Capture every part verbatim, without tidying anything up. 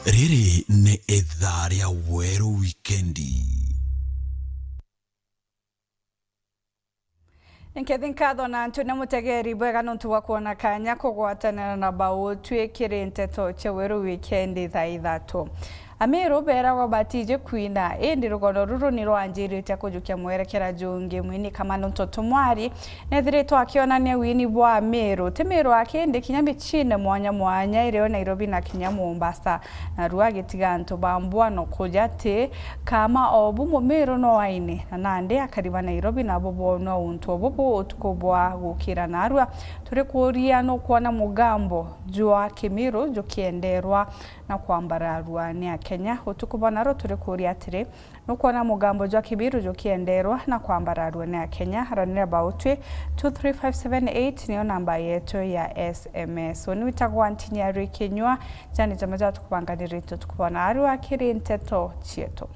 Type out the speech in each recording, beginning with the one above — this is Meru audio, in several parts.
Riri ni ithaa ria Weru Wikendi. Nkethi nkatho na ntune mutegeri bwega nontu bwa kwona kanya kugwatanira na bau twikiri nteto cia Weru Wikendi thaa ithatu. Amiru beragwa batiji kwina, indi rugono ruru ni rwanjirite kujukia mwerekera jungi. Mwini Kamano Ntoto Mwari nethiritwe akionania wini bwa Amiru, ti Miru aki, indi kinya micine mwanya mwanya irio Nairobi na kinya Mombasa. Narua agitiga antu ba mbwano kuja ati kama o bu Mumiru no aine, na nandi akari ba Nairobi nabo boonwa untu o bubu utuku bwa gukira. Narua turi kuuria nukwona mugambo jwa Kimiru jukienderwa na kwambararua ni Akenya. Utuku bwa narua turi kuuria atiri, nukwona mugambo jwa Kimiru jukienderwa na kwambararua ni Akenya? Aranira bautwi, two three five seven eight niyo namba yetu ya S M S. Uni witagwa Ntinyari Kinyua, jani jama ja tukubanganirite utuku bwa narua kiri nteto cietu.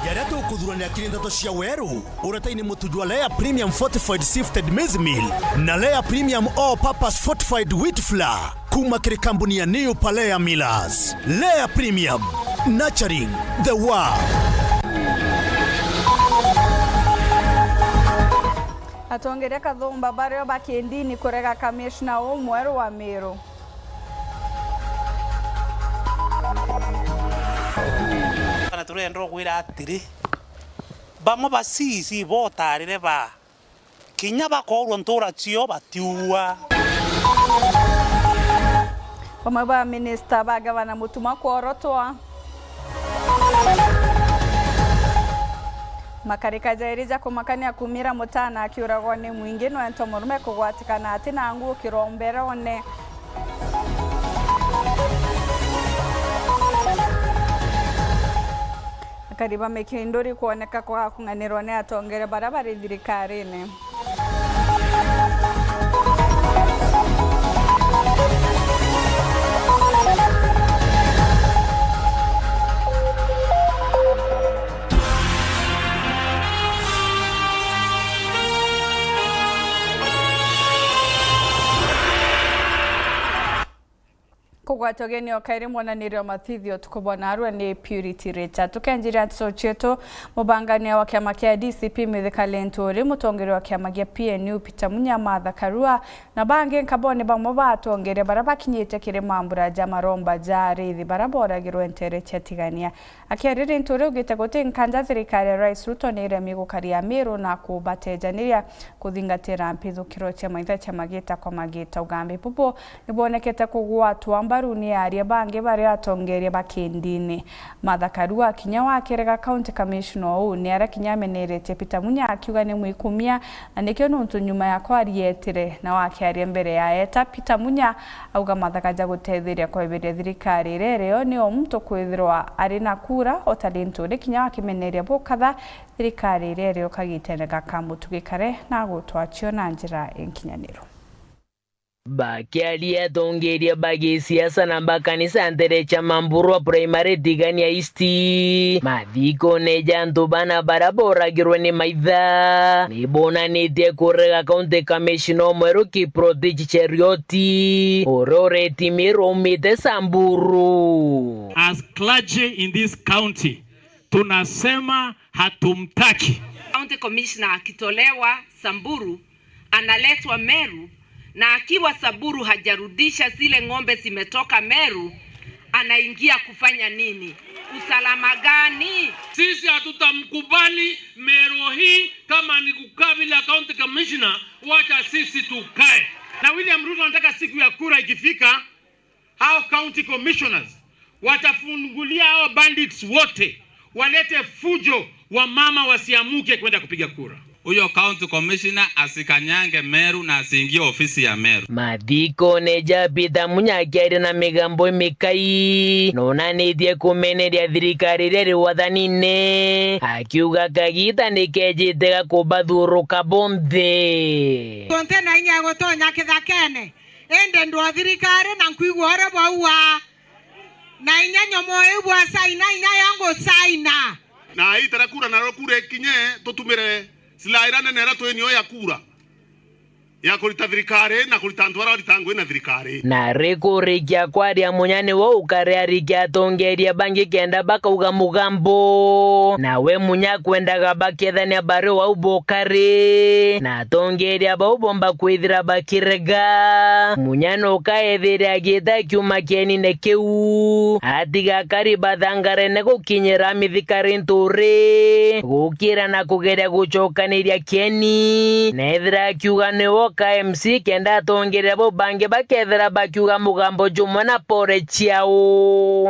Jaria tukuthuranira kiri nteto cia Weru, uretaini mutu jwa Lea Premium Fortified Sifted Maize Meal na Lea Premium All Purpose Fortified Wheat Flour. Kuma kiri kambuni ya New Palea Millers. Lea Premium, nurturing the world. Atongeria kathumba bario ba kindini kurega kamishna umweru wa Miru. Na turenda gwira atiri, bamwe ba C C botarire ba Kinya bakoorua ntuura cio batiua. Bamwe ba minista ba gavana Mutuma kworotwa. Makarika jairi ja kumakania kumira mutana akiuragwa ni mwingi nwento murume kugwatikana ati na nguu kiromberone. Akari ba Mikinduri kwoneka kwaga kung'anirwa ni atongeria baria bari thirikarine. Kugwatwa ugeni o kairi mwananiri wa mathithio tukubona arua ni Purity Richard. Tukenjiria nteto cietu, mubangania wa kiama kia D C P Mithika Linturi, mutongeria wa kiama gia P N U Peter Munya, Martha Karua na bangi nkabone bamwe ba atongeria baria bakinyite kiri mambura ja maromba ja arithi baria boragirwe ntere cia Tigania. Akiariria into riu augite guti nkanja thirikari ya Rais Ruto ni iremi gukaria Amiru na kubatejaniria kuthingatira mpithukiro cia maitha cia magita kwa magita. Ugambi bubu ni bwonekete kugwatwa mbaru ni aria bangi baria atongeria ba kindini. Martha Karua kinya wakirega County Commissioner uu ni aria kinya ameneretie Peter Munya akiuga ni mwikumia, na nikio nuntu nyuma ya kwaria etire na wakiaria mbere ya eta Peter Munya auga mathaka ja gutetheria kweberia thirikari iria irio ni o muntu kwithirwa ari na kura o ta Linturi kinya wakimeneria bukatha thirikari iria irio kagitene gaka mutu gikare na gutwacio na njira inkinyaniru. Bakiaria atongeria ba gisiasa na ba kanisa ntere cia Mamburwa Primary Tigania East, mathikone ja antu bana baria boragirwe ni maitha, ni bonanitie kurega County Commissioner umweru Kiprotich Cherioti, uria ureti Miru aumite Samburu. As clergy in this county, tunasema hatumtaki. County Commissioner akitolewa Samburu, analetwa Meru, na akiwa Samburu hajarudisha zile ng'ombe zimetoka Meru, anaingia kufanya nini? Usalama gani? Sisi hatutamkubali Meru hii. Kama ni kukaa bila county commissioner, wacha sisi tukae. Na William Ruto anataka siku ya kura ikifika, hao county commissioners watafungulia hao bandits wote, walete fujo, wamama wasiamuke kwenda kupiga kura. Huyo county commissioner asikanyange Meru na asiingie ofisi ya Meru. Mathikone ja Peter Munya akiaria na migambo imikai, nonanitie kumeneria thirikari iria iri wathanine, akiuga kagita nikejite ga kubathuruka bonthe. Tonte na inya ya gutonya kithakene, indi ndwa thirikari na nkwigua uria bwauga. Na inya nyomo iu bwasaina, inya yo ngusaina. Na aitara kura, naro kura ikinye, tutumire silaha iria nene iria twi nio ya kura. ya kurita thirikari na kurita antu baria barita ngugi na thirikari. Na rikurikia kwaria, Munya niwe ukari arikia atongeria bangi kenda bakauga mugambo. Nawe Munya kwendaga bakethania bari wau bukari, na atongeria bau bomba kwithira bakirega. Munya nukaethire agiita akiuma kienine kiu, atiga akari bathangarene gukinyira mithikari nturi, gukira na kugeria gucokaniria kieni, na ethira akiuga niwe oka M C kenda atongeria bau bangi bakethira bakiuga mugambo jumwe na pore ciao.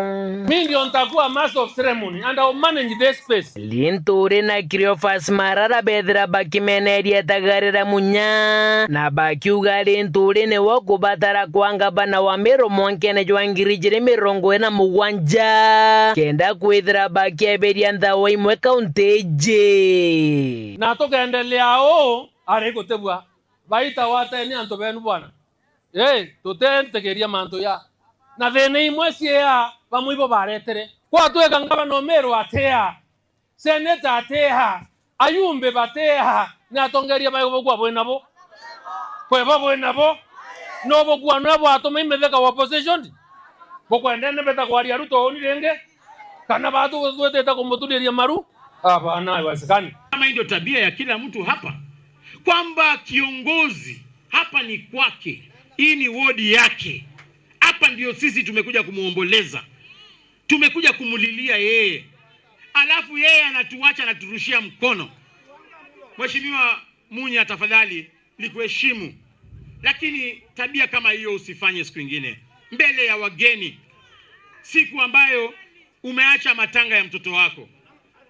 Mi ndio nitakuwa master of ceremony and I'll manage this space. Linturi na Cleophas Marara bethira bakimeneria itagarira Munya, na bakiuga Linturi niwe ukubatara kwa ngavana wa Meru mwankene jwa ngiri ijiri mirongo iri na mugwanja, kenda kwithira bakieberia nthawa imwe kaunti iji. Na tukendelea uu ari gutibua baita wateni antu benu bwana. Ii, tutentikiria mantu ya. Na thina imwe ciia bamwe ibo baretere. Kwatwika ngavana o Meru atia, seneta atia, ayumbe batia, ni atongeria baigwa bukua bwinabo? Kweba bwinabo? No bukua nwe bwatuma imetheka wa opposition? Bukwendene beta kwaria Ruto uni ringi? Kana batu gwitite kumuturiria maru? Hapana, haiwezekani. Kama hii ndio tabia ya kila mtu hapa, kwamba kiongozi hapa ni kwake, hii ni wodi yake, hapa ndio sisi tumekuja kumuomboleza, tumekuja kumulilia yeye, alafu yeye anatuacha, anaturushia mkono. Mheshimiwa Munya, tafadhali, nikuheshimu, lakini tabia kama hiyo usifanye siku ingine mbele ya wageni, siku ambayo umeacha matanga ya mtoto wako.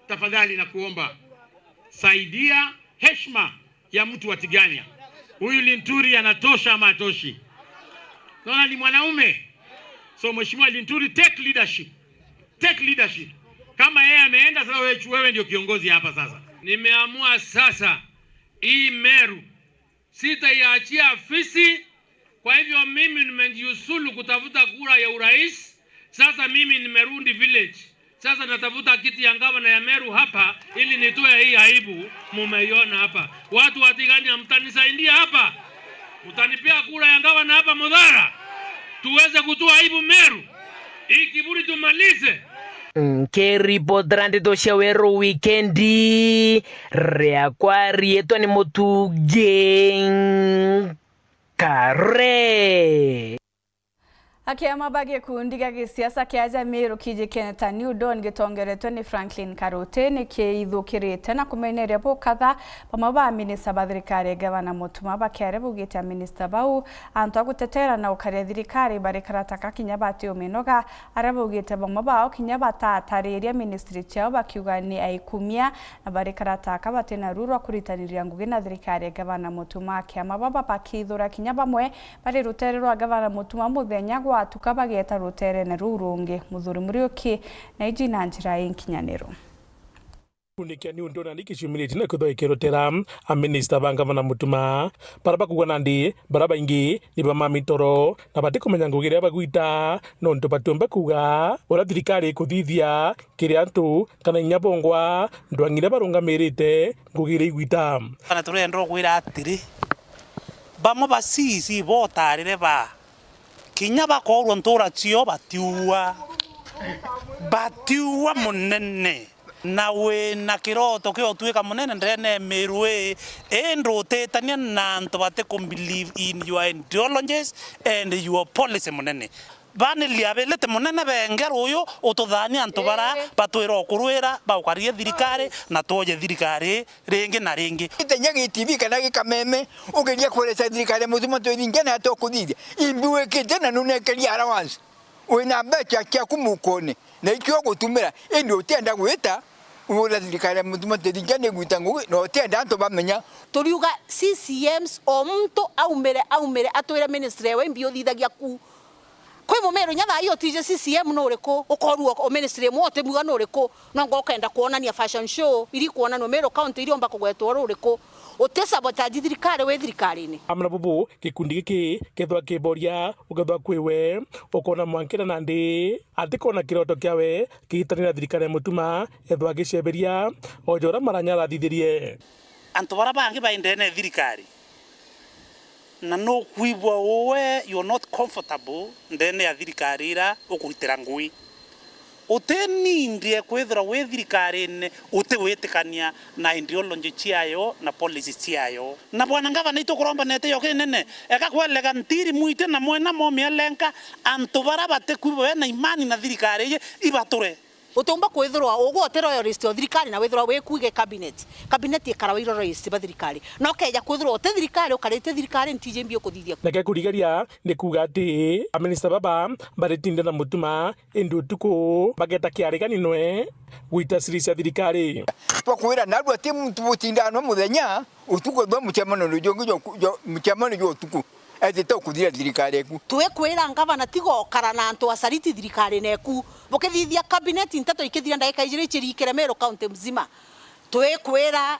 Tafadhali nakuomba, saidia heshima ya mtu wa Tigania. Huyu Linturi anatosha ama atoshi? Naona ni mwanaume. So, Mheshimiwa Linturi, take leadership. Take leadership. Kama yeye ameenda, sasa wewe chu-, wewe ndio kiongozi hapa sasa. Nimeamua sasa, hii Meru sitaiachia afisi. Kwa hivyo mimi nimejiuzulu kutafuta kura ya urais. Sasa mimi nimerudi village. Sasa natafuta kiti ya gavana ya Meru hapa ili nitoe hii aibu mumeiona hapa. Watu wa Tigania, mtanisaidia hapa? Mtanipea kura ya gavana hapa Muthara? Tuweze kutoa aibu Meru. Hii kiburi tumalize. Nkiripotera ndeto cia Weru Wikendi, riakwa riitwa ni Mutugi Kare. Akiama ba gikundi gia gisiasa kia Jamii Rukiji Keneta New Dawn gitongeretwe ni Franklin Karuti ni kiithukirite na kumeneria bukatha bamwe ba minista ba thirikari ya Gavana Mutuma bakiaria baugite aminista bau antu a gutetera na ukaria thirikari bari karataka kinya batiuminoga, aria baugite bamwe bao kinya batatariria ministry ciao bakiuga ni aikumia na bari karataka batina ruu rwa kuritaniria ngugi na thirikari ya Gavana Mutuma. Akiama baba bakithura kinya bamwe bari rutere rwa Gavana Mutuma muthenya gwatuka bageeta ruterene ruu rungi. Muthuri Muriuki na iji na njira inkinyaniru. Gikundi kia New Dawn ni giciumiritie na kwithwa gikirutira aminista ba Gavana Mutuma, baria bakuuga nandi baria baingi ni ba mamitoro na batikumenya ngugi iria bagwita, nontu batiumba kuuga uria thirikari ikuthithia kiri antu kana inya bongwa ndwang'i iria barungamirite ngugi iria igwita. Kana turenda gwira atiri, bamwe ba C E C botarire ba kinya bakoorua ntuura cio batiua, batiua munene. Na wina kiroto kia utwika munene ndene ya Meru ii, indi utitania na antu batiku believe in your ideologies and your policy munene. Banilia ability munene benge ruyu ututhania antu bara batwira ukurwira baukarie thirikari na twoje thirikari ringi na ringi. Itenya gi T V kana gikameme, ugeria kureca thirikari ya Mutuma twithingia na tukuthithia. Imbi wikite na nunekeria allowance. Wina mbeca ciaku mukone, na ikio ugutumira, indi utienda gwita, ura thirikari ya Mutuma twithingia ni gwita ngugi, na utienda antu bamenya. Turiuga C C Ms, o muntu aumire, aumire, atwire ministry ewe imbi uthithagia ku. Kwi mumiru inya thaa ii utiji C C M nuriku, ukorua o ministry imwe utimuga nuriku, nonga ukenda kwonania fashion show iri kwonanua Meru County iriumba kugwetwa ruriku. Uti sabotage thirikari wi thirikarine. Amwe na bubu, gikundi giki kethwa kiboria, ukethwa kwiwe, ukona mwankira nandi, atikona kiroto kiawe kigitanira thirikari ya Mutuma, ethwa agiceberia, o jora maranya arathithirie. Antu bara bangi baindene thirikari, Na nukwigua uwe you are not comfortable ndene ya thirikari ira ukuritira ngui. Utinindie kwithirwa wi thirikarine utiwitikania na ideology ciayo na policy ciayo. Na bwana ngavana, itukuromba nete yoke nene, eka kwelega ntiri mwite na mwena momia lenka antu bara batikwigua bena imani na thirikari iji ibature. Utiumba kwithirwa ugwe uti royalist o thirikari na withirwa wi kuuge cabinet. Cabinet ikaragwa i royalist ba thirikari. Na ukeja kwithirwa uti thirikari, ukarite thirikari, ntiji mbi ukuthithia. Nake kurigeria ni kuuga ati aminista baba baritinde na mutuma, indi utuku bageta kiarigani nwe gwita siri cia thirikari. Twakwira narua ti muntu butinda no muthenya, utuku bwa mucemano ni jungi jo, jo, mucemano jwa utuku. Ethite ukuthira thirikari eku. Twikwira ngavana tiga ukara na antu acariti thirikarine eku. Bukithithia cabinet nteto ikithira ndagika ijiri icirikire Meru County mzima. Twikwira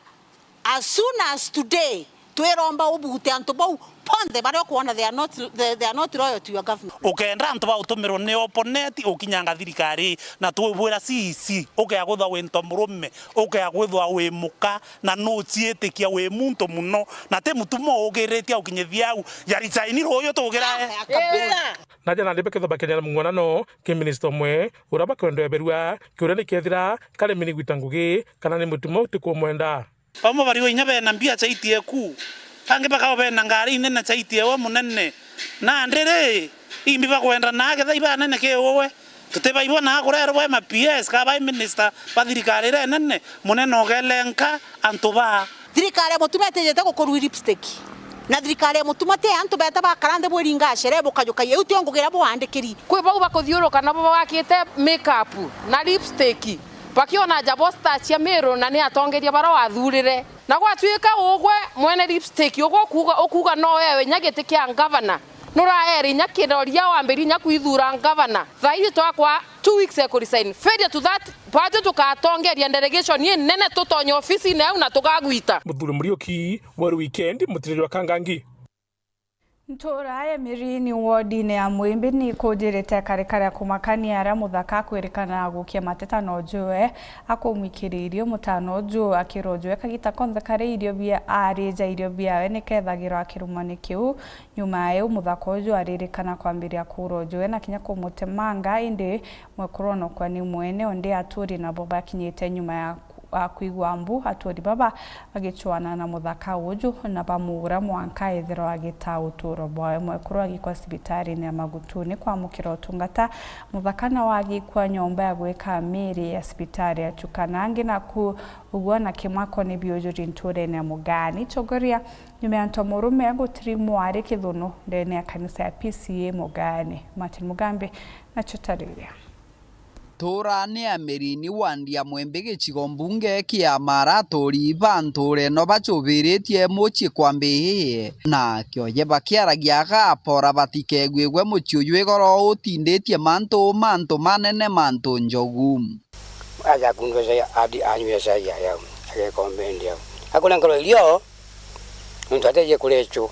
as soon as today, twiromba ubute antu bau bonthe baria ukwona they are not, they, they are not loyal to your government. Ukenda antu ba utumirwo ni opponent ukinyanga thirikari, na twibwira C E C, ukea kwithwa winto murume, ukea kwithwa wi muka, na nuciitikia wi muntu muno, na ti mutumo ugiritie ukinyithia au, ya resign ruuyu tugirae. Kabisa. Naja nandi bakethwa bakenyera mung'uanano ki minista umwe uria bakwendwa eberua kiuria ni kethira kari mini gwita ngugi kana ni mutumo utikumwenda. Bamwe bari o inya bena mbia cha itieku, bangi bakaba bena ngari inene cha itiewe munene. Nandi ri, imbi bakwenda na aketha ibanene ki uwe? Tutibaibona akurerwa bwe ma P S ka bai minister ba thirikari iria inene, munene ugelenka antu baa. Thirikari ya mutuma itijite gukurui lipstick. Na thirikari ya mutuma ti antu beta bakara nthi bwiringa shere bukajuka iu tio ngugira bwandikiri. Kwi bau bakuthiuruka nabo bakite makeup na lipstick. Bakiona ja bo star cia Meru na ni atongeria bara wathurire. Na gwatuika ugwe mwene lipstick, ugwe ukuuga, ukuuga no wewe inya giti kia ngavana. Nuraeri inya kiroria wambiri inya kwithura ngavana. Thaiji twakwa two weeks e ku resign. Failure to that, baju tukatongeria delegation inene tutonye ofisine au na tukagwita. Muthuri Muriuki, Weru Weekend, mutiriri wa Kangangi. Ntura ya Mirini wodine ya Mwimbi ni ikujirite karikari ya kumakania aria muthaka akwirikana gukia mateta na ujue akumwikiriria mutano uju akira ujue kagita konthe karia irio bia arija irio biawe nikethagirwa akirumwa ni kiu. Nyuma ya iu muthaka uju aririkana kwambiria kuura ujue na kinya kumutemanga, indi mwekuru onokwa ni mwene undi aturi nabo bakinyite nyuma ya ku-, a kwigua mbu, aturi baba bagicwana na muthaka uju na bamuura mwanka ethirwa agitaa uturo bwawe. Mwekuru agikwa cibitarine ya Magutuni kwamukira utungata, muthaka nawe agikua nyomba ya gwika miri ya cibitari ya Chuka. Na angi naku uguo na kimwako ni biujuri nturene ya Mugani. Chogoria, nyuma ya ntomurume gutirimwa ari kithunu ndene ya kanisa ya P C A Mugani. Martin Mugambi nacho tariria. Ntura ni ya Mirini wandi ya Mwimbi gicigo mbunge kia Mara, aturi ba ntura ino bacubiritie mucii kwambiie na kioje bakiaragia agapora batikegwigwe mucii uyu igoro utinditie mantu mantu manene mantu njogu. Aja akundwa cai, adi anywe cai ayau, agekombendi au. Akuria nkoro irio, nontu ateje kuria icu,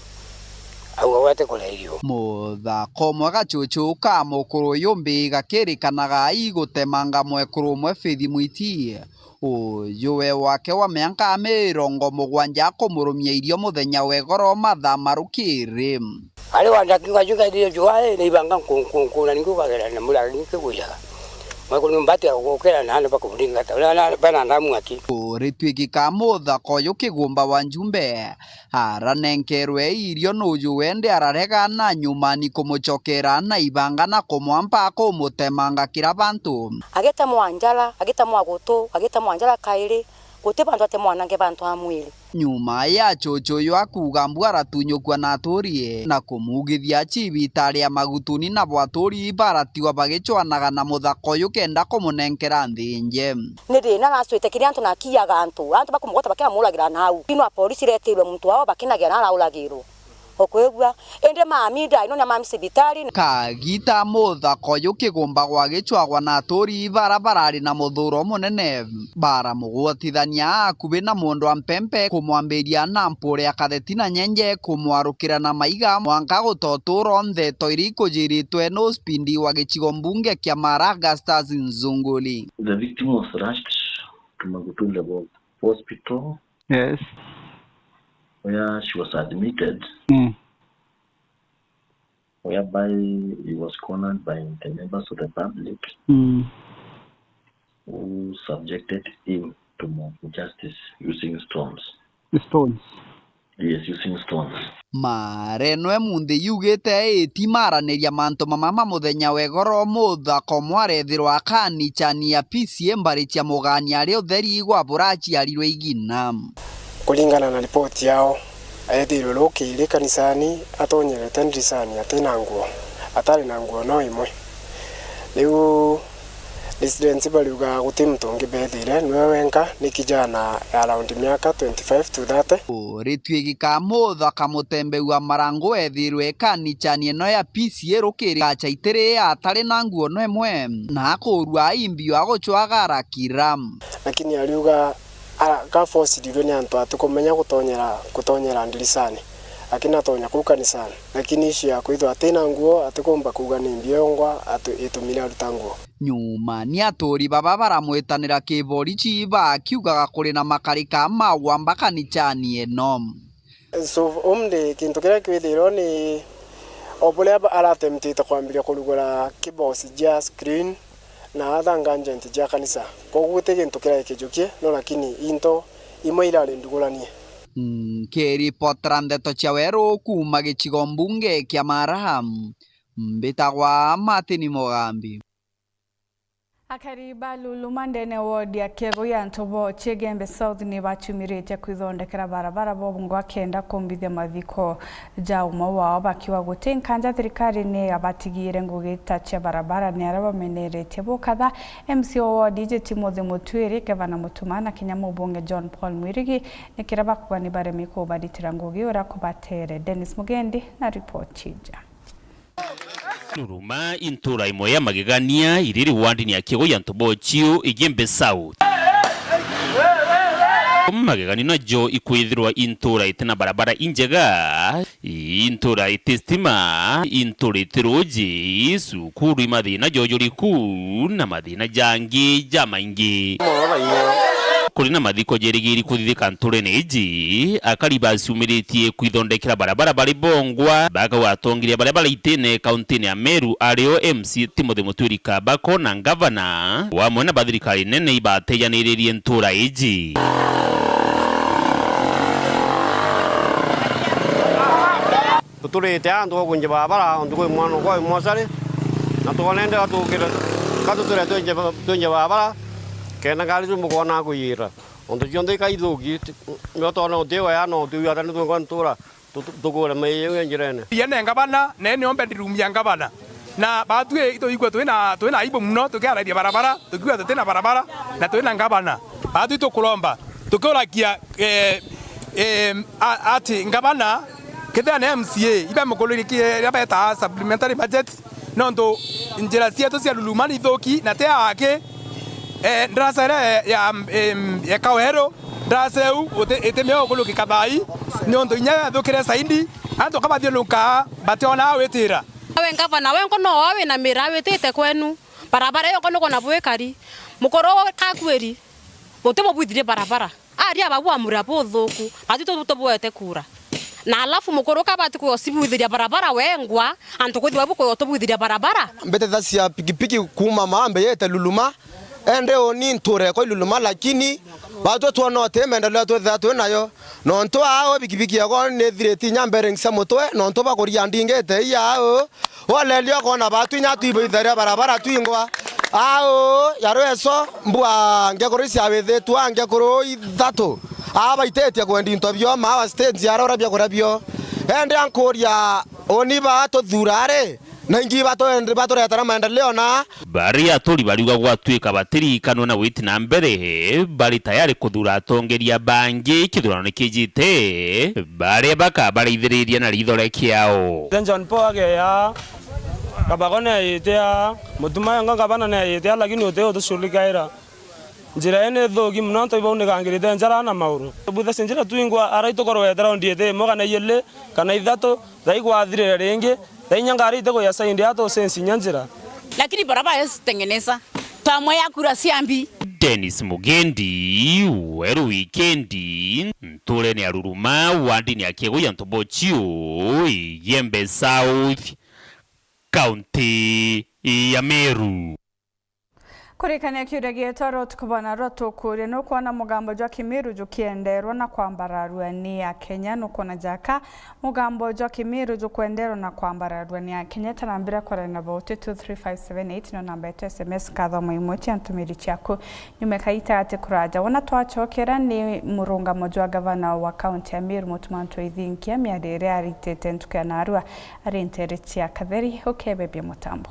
au agwate kuria irio. Muthaka umwe gacucu ka mukuru uyu mbi gakirikanaga igutemanga mwekuru umwe Faith Mwiti. Uyu we wake wa mianka mirongo mugwanja akumurumia irio muthenya wa igoro mathaa ma rukiri. Ari wanda kiuga kiuga irio jua, eh, ni ibanga nkunkunku, na ningi ukagera na mura ningi kuyaga. Mwekuru ni mbati ya gukira na andu bakuringata. Ura na bana ndamu aki. Kuritwikika muthaka uyu kigumba wa njumbe, aranenkerwe irio nuju wende ararega na nyuma ni kumucokera na ibanga na kumwampa kumutemanga kira bantu. Agitemwa njara, agitemwa gutu, agitemwa njara kairi, guti bantu atemwanange bantu a mwiri. Nyuma ya cucu uyu akuuga mbu aratunyukua na aturi na kumugithia cibitari ya Magutuni, nabo aturi baratigwa bagicwanaga na muthaka uyu kenda kumunenkera nthinje. Ni thina aracwite kiri antu na akiaga antu, antu bakumugwata bakiramuragira nau. Ino a polisi iretirwe muntu wao bakinagia na arauragirwo. Ukwigua? Indi mami ndai, no na mami cibitari. Kagita muthaka uyu kigumba gwagicwagwa na aturi bara barari na muthuro munene. Baramugwatithania akubi na mundu wa mpempe, kumwambiria na mpure ya katheti na nyenje, kumwarukira na maiga, mwanka guta uturo ntheto iria ikujiritwe no spindi wa gicigo mbunge kia Mara, Augustus Nzunguli. The victim was rushed to Magutule Hospital. Yes. Where she was admitted. Mm. whereby he was cornered by the members of the public Mm. who subjected him to mob justice using stones. Stones. Yes, using stones. Mareno emunthi yugite iti maraniria mantu mama ma muthenya wa igoro, muthaka umwe arethirwa akanicania P C A mbari cia mugania ari utheri gwa buraciarirwe igina. Kuringana na ripoti yao, eethirwe rukiri kanisani atonyerete ndirisani ati na nguo, atari na nguo no imwe. Riu residents bariuga guti muntu ungi beethire, niwe wenka, ni kijana ya around miaka twenty-five to thirty. Ritwigika muthaka mutembeu wa marangu eethirwe kanicani ino ya P C A rukiri gacha itiri atari na nguo no imwe, na akurua imbio agucwaga arakira. Lakini ariuga Ara-, gaforcirirwe ni antu atikumenya gutonyera, gutonyera ndirisani, akinatonya kuu kanisani, lakini issue ya kwithwa atina nguo, atikumba kuuga ni mbi yongwa atu-, itumire aruta nguo. Nyuma, ni aturi baba baramwitanira kiborichi bakiugaga kuri na makarika ma gwamba kanicani ino. So, umthi kintu kiria kwithirwa ni o buria ba-, aratemtite kwambiria kurugura kibosi gia screen, na athanga agent ja kanisa. Kwogu guti gintu kirai kijukie, no lakini into imwe irari nduguranie. Nkiripotera ndeto cia weru kuuma gicigo mbunge kia Mara, mbitagwa Martin Mugambi. Akari ba Luluma ndene ward ya Kiego ya Ntobochi Igembe South ni bachumiritie kwithondekera barabara bobungwa kenda kumbithia mathiko ja umwe wao, bakiuga guti nkanja thirikari ni yabatigire ngugi ta cia barabara ni aria bameneretie bukatha. M C A wa ward iji Timothy Mutwiri, gavana Mutuma na kinya mubunge John Paul Mwirigi ni kiria bakuga ni baremi kubaritira ngugi uria kubatere. Dennis Mugendi na ripoti ija. Luluma i ntuura imwe ya magegania iriri wandini ya Kiego ya Ntobochi Igembe South. Magegania najo ikwithirwa i ntuura itina barabara injega, i ntuura iti stima, i ntuura iti ruuji, cukuru i mathina jojuriku, na mathina jangi jamaingi. Kuri na mathiko jerigiri kuthithika ntuurene iji, akari bacumiritie kwithondekera barabara bari bongwa, bakauga atongeria baria baraitine kauntine ya Meru, ario M C A Timothy Mutwiri Kabako na ngavana, wamwe na bathirikari nene ibatejaniririe ntuura iji. Tuturite antu gwa kunja barabara, untu kwi mwana kwa mosari, na tukonende gatukire, katuture twenje, twenje barabara, kenda ngari tumukona kuyira. Untu cionthe ikaithuki, nio twona uti wea, no utiuga ati nitwingwa ntura, tu-, tu-, tukure maiyo njirene. Ria ne ngavana, ne niombe ndirumu ya ngavana. Na batwi ituigua twina, twina aibu muno, tukiaraithia barabara, tukiuga tutina barabara, na twina ngavana. Batwi tukuromba, tukiurakia, eh, eh, a-, ati ngavana, kethira ni M C A, ibe mukuririkie iria betaa supplementary budget, nontu njira cietu cia Luluma ni ithuki, na ti aaki, eh, ndarasa iria ya, em, ya Kaweru, ndarasa iu uti-, iti miao ukurukika thaa ii, niuntu inya yathukire saindi, antu ka bathiuruka, bationa a gwitira. Nawe ngavana, we nko no wawinamira witite kwenu, barabara iyo nko nukwona bwikari, mukuru kakuiri, mutimubwithirie barabara. Aria babu amura buthuku, batu tu-, tubuete kura. Na alafu mukuru kabati kuyo sibwithiria barabara wengwa, antu kuthi babu kuyo tubwithiria barabara. Mbete tha cia pikipiki kuuma Maambe yete Luluma, ende uni nture kwa Luluma, lakini batwe twona uti maendeleo twitha twi nayo. Nontu aa pikipiki yakwa nithiriti inya bearings cia mutwe, nontu bakuria ndingite ii aa. Waleli okona batu inya twibo itharia barabara twingwa. Au, ya rweso, mbua ngekuru iciawithitue, ngekuru ithatu. Aa baititie kwendi into bio, maa wa stage ara uria biakuria bio. Ende ankuria, uni ba tuthuura ari, na ingi batu-, baturetera maendeleo na. Baria aturi bariuga gwatuika batiriikanwe na gwiti na mbere, bari tayari kuthuura atongeria bangi kithurano ni kijite. Baria bakabaraithiriria na riitho ria kiao. Then John Paul ageya, Kabako neeyite aa, Mutuma yonga ngavana neeyite aa, lakini uti utucurikaira. Njira ii ni thuki mono, antu bau ni gangirite njara na mauru. Tubuthacie njira twingwa, ara itukorwete raundi iti imwe kana iyiri kana ithatu, thaa igwathirire ringi, thaa inya ngari itikuya saindi aa tucenci inya njira. Lakini barabara yesi tengeneza. Twamwea kura cia mbi. Dennis Mugendi, Weru Wikendi, ntuurene ya Ruruma, wandini ya Kiegu ya Ntobochio, Igembe South, kaunti ya Meru. Kurikania kiuria gietu aria utuku bwana rwa tukuria, nukwona mugambo jwa Kimiru jukienderwa na kwambararua ni Akenya? Nukwona jaka mugambo jwa Kimiru jukwenderwa na kwambararua ni Akenya? Tanambira kwarana na bauti two three five seven eight no namba yetu S M S, kathoma imwe cia ntumiri ciaku. Nyuma kaita ati kuraja. Wona twachokera ni murungamo jwa gavana wa kaunti ya Meru, Mutuma M'Ethingia, miario iria aritite ntuku ya narua ari ntere cia Katheri, ukebebia mutambo.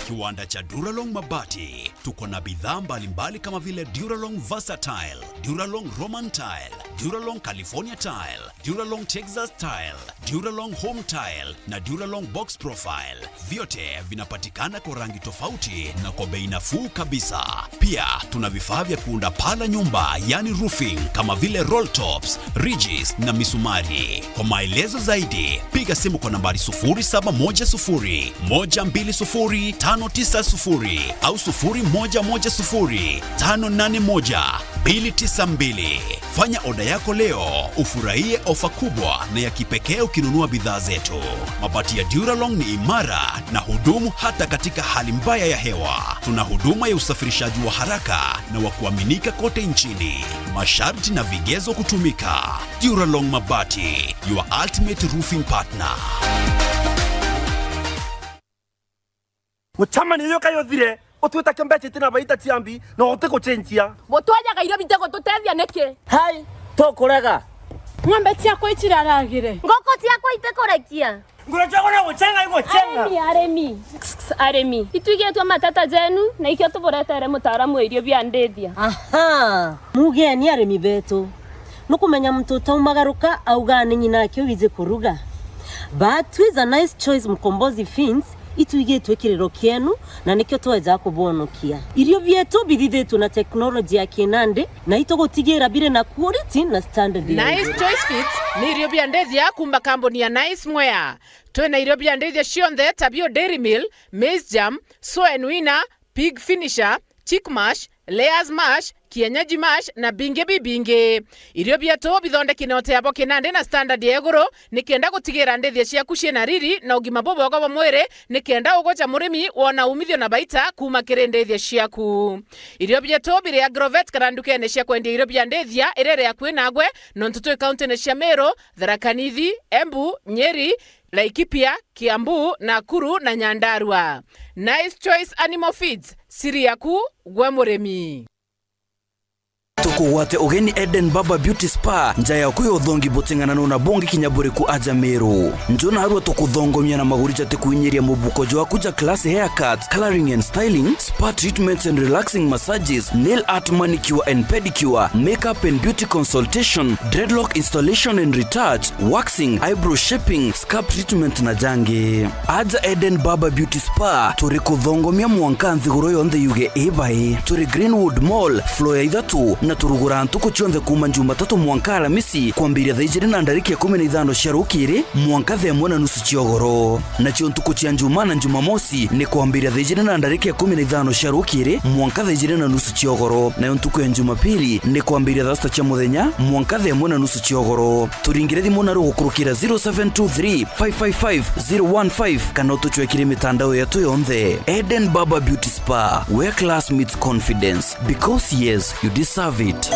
Kiwanda cha Duralong Mabati. Tuko na bidhaa mbalimbali kama vile Duralong Versatile, Duralong Roman Tile, Duralong California Tile, Duralong Texas Tile, Duralong Home Tile na Duralong Box Profile. Vyote vinapatikana kwa rangi tofauti na kwa bei nafuu kabisa. Pia tuna vifaa vya kuunda paa la nyumba, yani roofing, kama vile roll tops, ridges na misumari. Kwa maelezo zaidi, piga simu kwa nambari sufuri saba moja sufuri, moja mbili sufuri, tano tisa sufuri au sufuri moja moja sufuri, tano nane moja, mbili tisa mbili. Fanya oda yako leo, ufurahie ofa kubwa na ya kipekee ukinunua bidhaa zetu. Mabati ya Duralong ni imara na hudumu hata katika hali mbaya ya hewa. Tuna huduma ya usafirishaji wa haraka na wa kuaminika kote nchini. Masharti na vigezo kutumika. Duralong Mabati, your ultimate roofing partner. Gucamania uyu kai uthire, utwita kia mbeca itina baita ciambi, na uti gucenjia. Butwajaga irio bite gututethia niki? Hai, tukurega. Ng'ombe ciakwa iciraragire. Ngoko ciakwa itikurekia. Ngura ciakwa na gucenga igucenga. Arimi, arimi. Kss, kss, arimi. Itwigitwe mateta jenu, na ikio tuburetere mutaaramu wa irio bia ndithia. Aha, mugeni arimi betu. Nukumenya muntu utaumagaruka auga ni ng'ina ake wiji kuruga. But with a Nice Choice Mkombozi Feeds, itwigitwe kiriro kienu, na nikio tweja kubwonokia. Irio bietu bithithitwe na teknoloji ya kinandi, na itugutigira biri na quality na standard ya Nice iguru. Choice Feeds ni irio bia ndithia kuuma kambuni ya Nice Mwea. Twina irio bia ndithia cionthe ta bio Dairy Meal, Maize Germ, Soen Winner, Pig Finisher, Chick Mash, Layers Mash, Kienyeji Mash na bingi bibingi. Irio bietu bithondeki na uteabo kinandi na standard ya iguru, nikenda gutigira ndithia ciaku ciina riri na ugima bubwega bwa mwiri, nikenda ugoca murimi wona umithio na baita kuuma kiri ndithia ciaku. Irio bietu biri Agrovet kana ndukene cia kwendia irio bia ndithia iria iri akui nagwe, nontu twi kauntine cia Meru, Tharaka Nithi, Embu, Nyeri, Laikipia, Kiambu, Nakuru na Nyandarua. Nice Choice Animal Feeds, siri yaku gwe murimi. Tukugwate ugeni Eden Barber Beauty Spa, nja yaku ya uthongi buting'ananu na bungi kinya buriku aja Meru. Nju narua tukuthongomia na maguri jatikuinyiria mubuko jwaku ja class haircut, coloring and styling, spa treatments and relaxing massages, nail art, manicure and pedicure, makeup and beauty consultation, dreadlock installation and retouch, waxing, eyebrow shaping, scalp treatment na jangi. Aja Eden Barber Beauty Spa, turi kuthongomia mwanka nthiguru yonthe yuge i bai. Turi Greenwood Mall, floor ya ithatu, na turugura ntuku cionthe kuuma Jumatatu mwanka Aramisi, kwambiria thaa ijiri na ndarika ikumi na ithano cia rukiri mwanka thaa imwe na nusu cia ugoro. Nacio ntuku cia Njuma na Njumamosi ni kwambiria thaa ijiri na ndarika ikumi na ithano cia rukiri mwanka thaa ijiri na nusu cia ugoro, nayo ntuku ya Njumapili ni kwambiria thaa sita cia muthenya mwanka thaa imwe na nusu cia ugoro. Turingire thimu naru gukurukira zero seven two three, five five five, zero one five kana utucwekire mitandao yetu yonthe. Eden Barber Beauty Spa, where class meets confidence, because yes, you deserve it.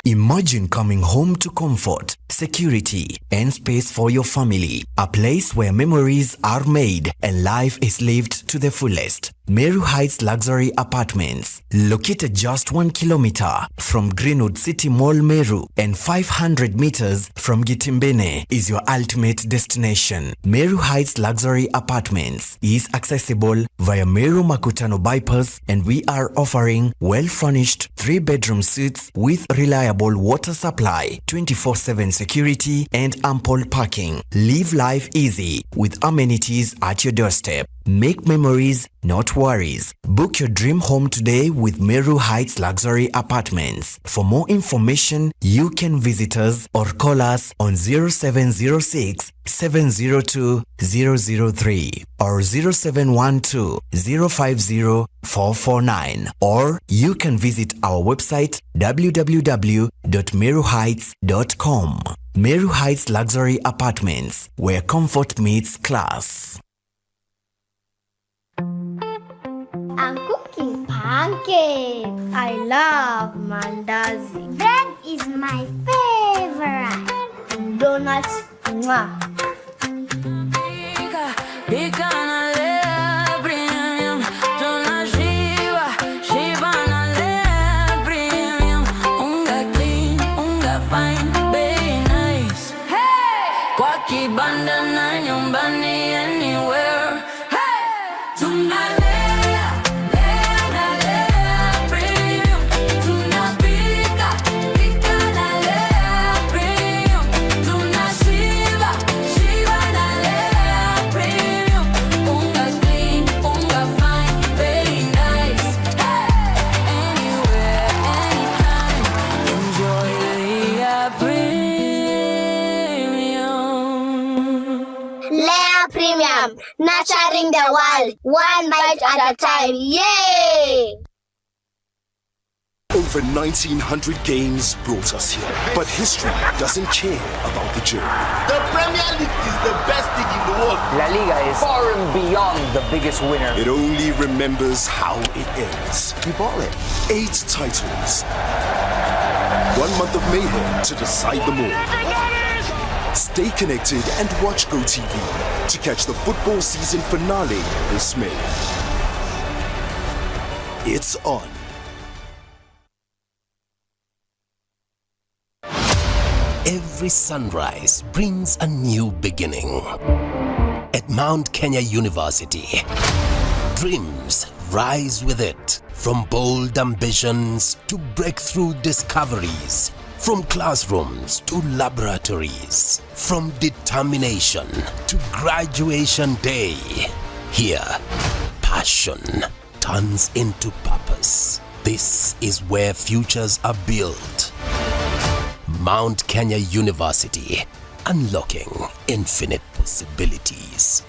Imagine coming home to comfort, security, and space for your family. A place where memories are made and life is lived to the fullest. Meru Heights Luxury Apartments, located just one kilometer from Greenwood City Mall, Meru, and five hundred meters from Gitimbene, is your ultimate destination. Meru Heights Luxury Apartments is accessible via Meru Makutano Bypass, and we are offering well-furnished three-bedroom suites with reliable water supply, twenty-four seven security, and ample parking. Live life easy with amenities at your doorstep. Make memories, not worries. Book your dream home today with Meru Heights Luxury Apartments. For more information, you can visit us or call us on zero seven zero six, seven zero two, zero zero three or zero seven one two, zero five zero, four four nine, or you can visit our website, w w w dot meru heights dot com. Meru Heights Luxury Apartments, where comfort meets class. I'm cooking pancakes. I love mandazi. Bread is my favorite. Donuts, mwah. Pika, pika na lea premium. Tunashiba, shiba na lea premium. Unga clean, unga fine, bei nice. Hey! Kwa kibanda na nyumbani, anywhere. Hey! Tunalea, lea na lea premium. Tunapika, pika na lea premium. Tunashiba, shiba na lea premium. Unga clean, unga fine, bei nice. Hey! Anywhere, anytime. Enjoy Lea Premium. Lea Premium, nurturing the world, one bite at a time. Yay! Over nineteen hundred games brought us here, but history doesn't care about the journey. The Premier League is the best league in the world. La Liga is far and beyond the biggest winner. It only remembers how it ends. You bought it. Eight titles. One month of mayhem to decide them all. Stay connected and watch GoTV to catch the football season finale this May. It's on. Every sunrise brings a new beginning. At Mount Kenya University, dreams rise with it. From bold ambitions to breakthrough discoveries, from classrooms to laboratories, from determination to graduation day. Here, passion turns into purpose. This is where futures are built. Mount Kenya University, unlocking infinite possibilities.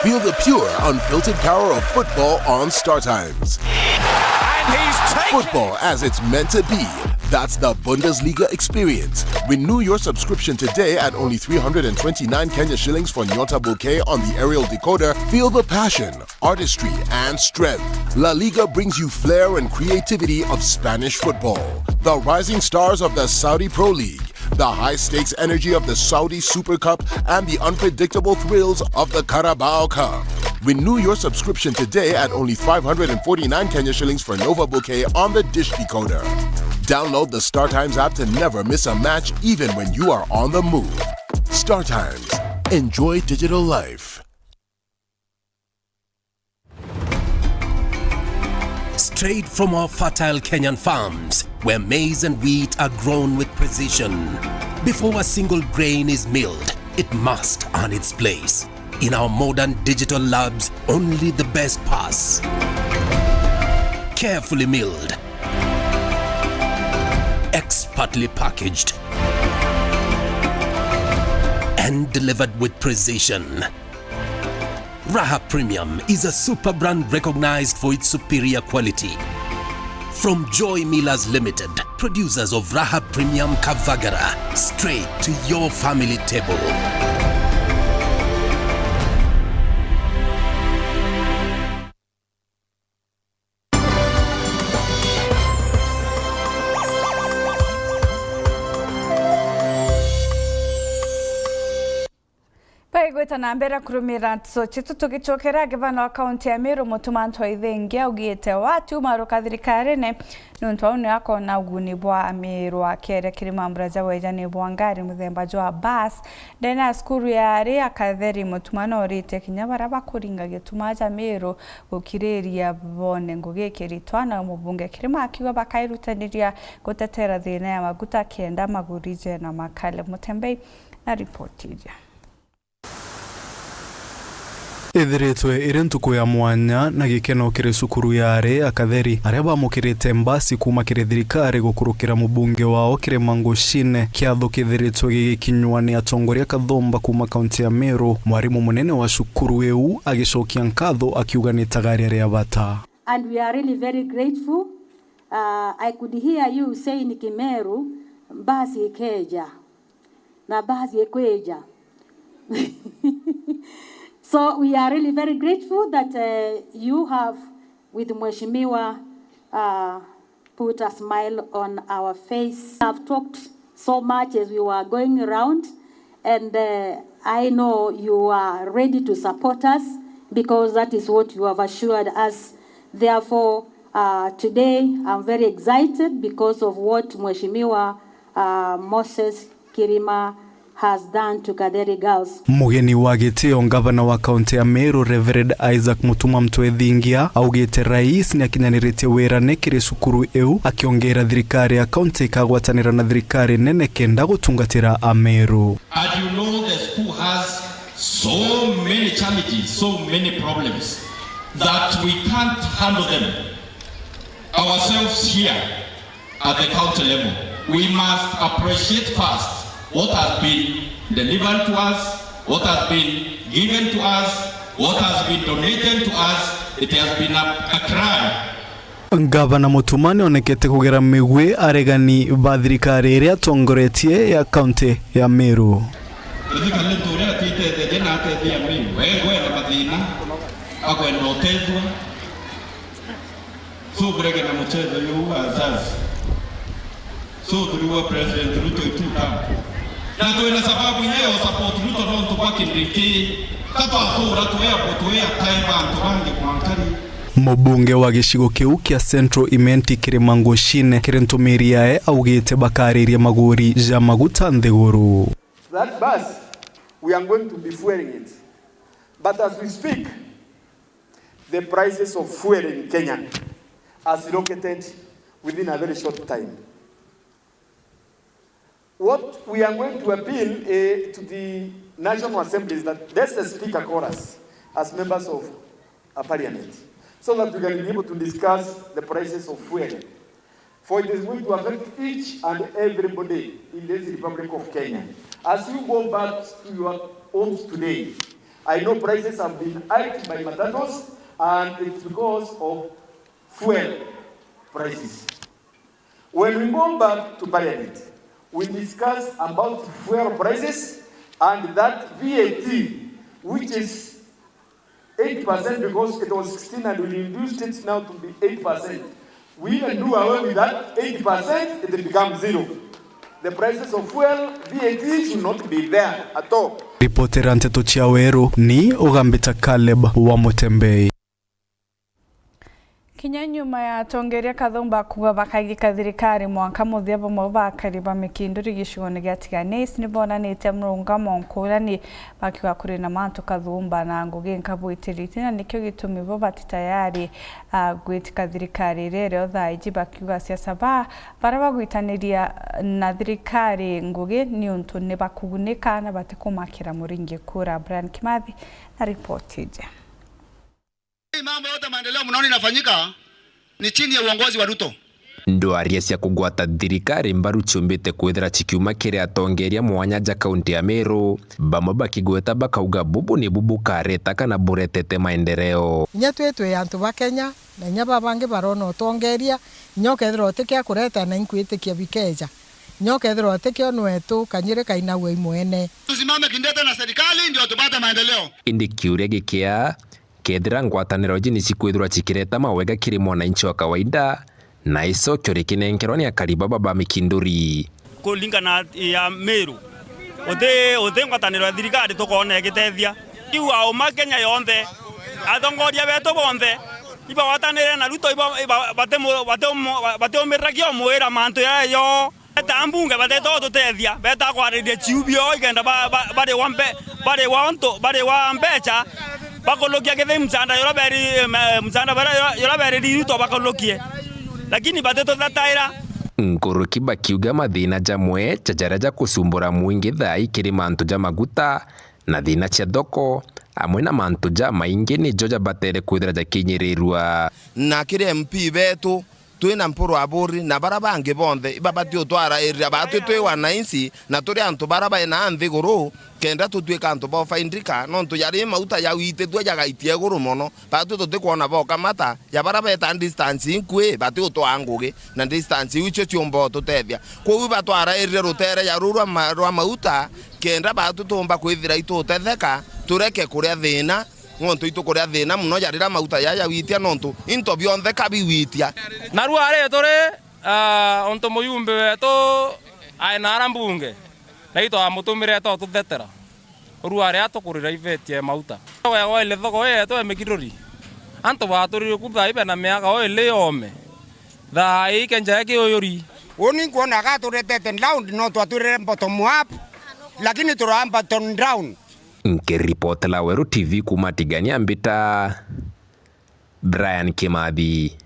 Feel the pure, unfiltered power of football on StarTimes. And he's taken Football as it's meant to be. That's the Bundesliga experience. Renew your subscription today at only three hundred and twenty-nine Kenya shillings for Nyota Bouquet on the aerial decoder. Feel the passion, artistry, and strength. La Liga brings you flair and creativity of Spanish football. The rising stars of the Saudi Pro League, the high-stakes energy of the Saudi Super Cup, and the unpredictable thrills of the Carabao Cup. Renew your subscription today at only five hundred and forty-nine Kenya shillings for Nova Bouquet on the Dish Decoder. Download the StarTimes app to never miss a match, even when you are on the move. StarTimes. Enjoy digital life. Straight from our fertile Kenyan farms, where maize and wheat are grown with precision. Before a single grain is milled, it must earn its place. In our modern digital labs, only the best pass. Carefully milled, expertly packaged, and delivered with precision. Raha Premium is a super brand recognized for its superior quality. From Joy Millers Limited, producers of Raha Premium Kavagara, straight to your family table. Baigwita na mbere kurumira nteto cietu, tugicokera gavana wa kaunti ya Meru, Mutuma M'Ethingia, augite watiuma aruka thirikarine, nontu au nio akona uguni bwa Ameru. Akeria kiri mambura ja wejani bwa ngari muthemba jwa bus ndene ya cukuru ya ari Akatheri, Mutuma nauritie kinya baria bakuringa gituma ja Meru gukiriria bone ngugi ikiritwa, nao mubunge Kirima akiuga bakairutaniria gutetera thina ya maguta kenda maguri jena makale. Mutembei na ripoti iria. Ithiritwe iri ntuku ya mwanya na gikeno kiri cukuru ya ari a Katheri, aria bamukirite mbasi kuuma kiri thirikari gukurukira mubunge wao Kirima Ngucine. Kiatho kithiritwe gigikinywa ni atongoria kathumba kuuma kaunti ya Meru, mwarimu munene wa cukuru iu agicokia nkatho akiuga ni itagaria ria bata. And we are really very grateful. Uh, I could hear you saying Kimeru, mbasi ikeja. Na mbasi ikwija. So we are really very grateful that, uh, you have, with Mheshimiwa, uh, put a smile on our face. I've talked so much as we were going around, and, uh, I know you are ready to support us because that is what you have assured us. Therefore, uh, today I'm very excited because of what Mheshimiwa, uh, Moses Kirima has done to Katheri girls. Mugeni wa gitio, ngavana wa kaunti ya Meru, Reverend Isaac Mutuma Mtwethingia, augite rais ni akinyaniritie wirane kiri cukuru iu, akiongera thirikari ya kaunti ikagwatanira na thirikari nene kenda gutungatira Ameru. And you know the school has so many challenges, so many problems that we can't handle them ourselves here at the county level. We must appreciate first what has been delivered to us, what has been given to us, what has been donated to us. It has been a, a crime. Ngavana Mutuma ni onekete kugera migwi aregani ba thirikari iria atongoretie ya kaunti ya Meru. Ethikali nturia atitetheria na atethia mi wengwe na mathina akwenda utethua. So burege na muchezo yu wa azazi. So turiwa President Ruto itu tam. Na twina sababu ya support Ruto nontu bwa Kindiki. Tatwatura twea twea time bantu bangi mwankari. Mubunge wa gicigo kiu kia Central Imenti Kirima Ngucine kiri ntumiri yae augite bakariria maguri ja maguta nthiguru. That bus, we are going to be fueling it. But as we speak, the prices of fuel in Kenya has rocketed within a very short time. What we are going to appeal, eh, to the National Assembly is that let the Speaker call us as members of a parliament so that we can be able to discuss the prices of fuel. For it is going to affect each and everybody in this Republic of Kenya. As you go back to your homes today, I know prices have been hiked by matatus, and it's because of fuel prices. When we go back to parliament, we discuss about fuel prices and that V A T, which is eight percent because it was sixteen and we reduced it now to be eight percent. We can do away with that eight percent, it becomes zero. The prices of fuel, V A T should not be there at all. Ripotera nteto cia Weru ni Ugambita Caleb wa Mutembei. Kinya nyuma ya atongeria kathumba kuuga bakagika thirikari mwanka muthia, bamwe ba akari ba Mikinduri gicigoone gia Tigania East ni bonanitie murungamo nkurani bakiuga kuri na mantu kathumba na ngugi nkabwitiriti, na nikio gitumi bo bati tayari, ah, gwitika thirikari iria irio thaa iji, bakiuga siasa ba baria bagwitaniria na thirikari ngugi niuntu ni bakugunika na batikumakira muringi kura. Brian Kimathi na ripoti iji. Hii mambo yote maendeleo mnaona inafanyika ni chini ya uongozi wa Ruto. Ndwaria cia kugwata thirikari mbaru ciumbite kwithira cikiuma kiri atongeria mwanya ja kaunti ya Meru, bamwe bakigweta bakauga bubu nibu bukareta kana buretete maendeleo. Inya twi twi antu ba Kenya, na inya babangi barona utongeria, inya ukethirwa uti kia kureta na inkwitikia bikeja. Inya ukethirwa uti kio nwetu, kanyiri kainagua i mwene. Tusimame kindete na serikali ndio tupate maendeleo. Indi kiuria gikia, kethira ngwataniro iji ni cikwithirwa cikireta mawega kiri mwananchi wa kawaida, na icokio rikinenkerwa ni akari baba ba Mikinduri. Kuringana ya Meru, uti, uti ngwataniro ya thirikari tukoona igitethia. Riu auma Kenya yonthe, atongoria betu bonthe, ibagwatanire na Ruto, iba, iba, batimu-, batiumu-, batiumirira kio mwira mantu yayo. Beta mbunge batete gututethia, beta kwariria ciu bio igenda ba-, ba-, bariwa mbe-, bariwa ontu, bariwa mbecha, bakulukia kithi mchanda yura beri-, me-, mchanda bara yura, yura beriri Ruto bakulukie. Lakini batituthataira. Nkuruki bakiuga mathina jamwe ja jaria jakucumbura mwingi thaa ii kiri mantu ja maguta, Na thina cia thoko amwe na mantu jamaingi nijo jabatere kwithira jakinyirirua. Na kiri M P betu, twina Mpuru Aburi na bara bangi bonthe, ibabati utwarairia batwi twi wananchi na turi antu bara baina nthiguru, kenda tutwika antu bofaindika, nontu jari mauta jawitithua jagaitia iguru mono, batwi tutikwona bokamata, ja bara beta distance inkui, bati utwaa ngugi, na distance iu icio ciumba ututethia. Kwou ibatwarairire rutere ja ruu rwa ma-, rwa mauta, kenda batwi tuumba kwithira itutetheka, tureke kuria thina, nontu itukuria thina mono ja riria mauta jaja jawitia, nontu into bionthe ka biwitia. Narua ari turi, ah, untu muyumbi wetu aina ara mbunge, na itwamutumire etwa ututhetera. Urua aria tukurira ivetie mauta. Wega ile thoko yetu e Mikinduri. Antu baturire ku thaa ibe na miaka o ile yome. Thaa ii kenja kiuyuri. Uni nkuona ga turetete down, no twatwirire bottom up, lakini turaa bottom down. Nkiripotela Weru T V kuuma Tigania, mbita Brian Kimathi.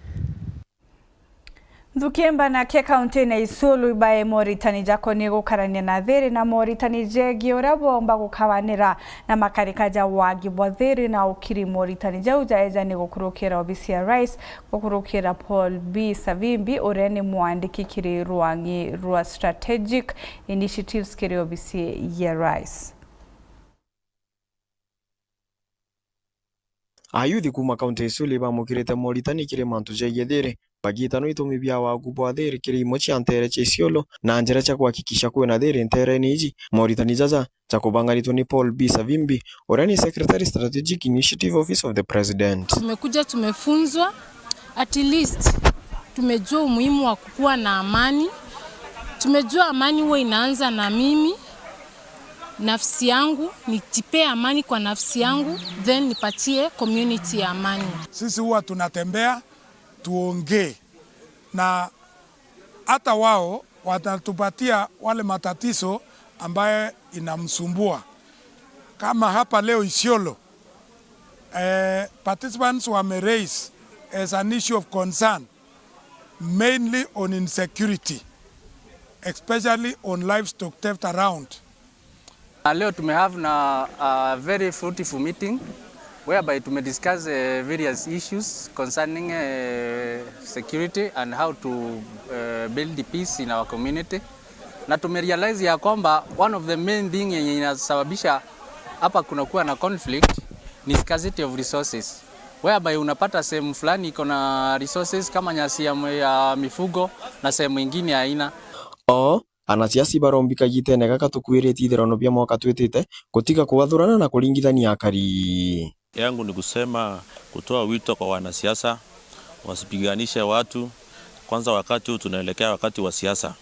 Nthuki mbanake kaunti-ini ya Isiolo ibae moritani jakonie gukarania na thiri na moritani jegii uria boomba gukabanira na makarika ja wagi bwa thiri na ukiri. Moritani jau jaeja ni gukurukira obisi ya Rais, gukurukira Paul B Savimbi uria ni mwandiki kiri rwang'i rwa Strategic Initiatives kiri obisi ya Rais. Ayuthi kuuma kaunti ya Isiolo ibamukirite moritani kiri mantu jegie thiri, bagiita no itumi bia wagu bwa thiri kiri imwe cia nteere cia Isiolo na njira cia kuhakikisha kwina thiri nteerene iji. Moritani jaja jakubanganitwe ni Paul B Savimbi, uria ni Secretary Strategic Initiative Office of the President. Tumekuja tumefunzwa, at least tumejua umuhimu wa kukuwa na amani. Tumejua amani huwa inaanza na mimi. Nafsi yangu, nijipee amani kwa nafsi yangu, then nipatie community ya amani. Sisi huwa tunatembea, tuongee, na hata wao watatupatia wale matatizo ambaye inamsumbua. Kama hapa leo Isiolo, eh, participants wame raise as an issue of concern, mainly on insecurity, especially on livestock theft around. Na leo tumehave na a very fruitful meeting whereby tumediscuss, eh, various issues concerning, eh, security and how to, eh, build peace in our community. Na tumerealize ya kwamba one of the main thing yenye inasababisha hapa kunakuwa na conflict ni scarcity of resources, whereby unapata sehemu fulani iko na resources kama nyasi ya mwe-, ya mifugo na sehemu ingine haina. O anasiasa ibarombi kagitene gaka tukwirite ithirano bia mwaka twitite gutiga kugathurana na kuringithania akari. Yangu ni kusema, kutoa wito kwa wanasiasa wasipiganishe watu. Kwanza, wakati huu tunaelekea wakati wa siasa,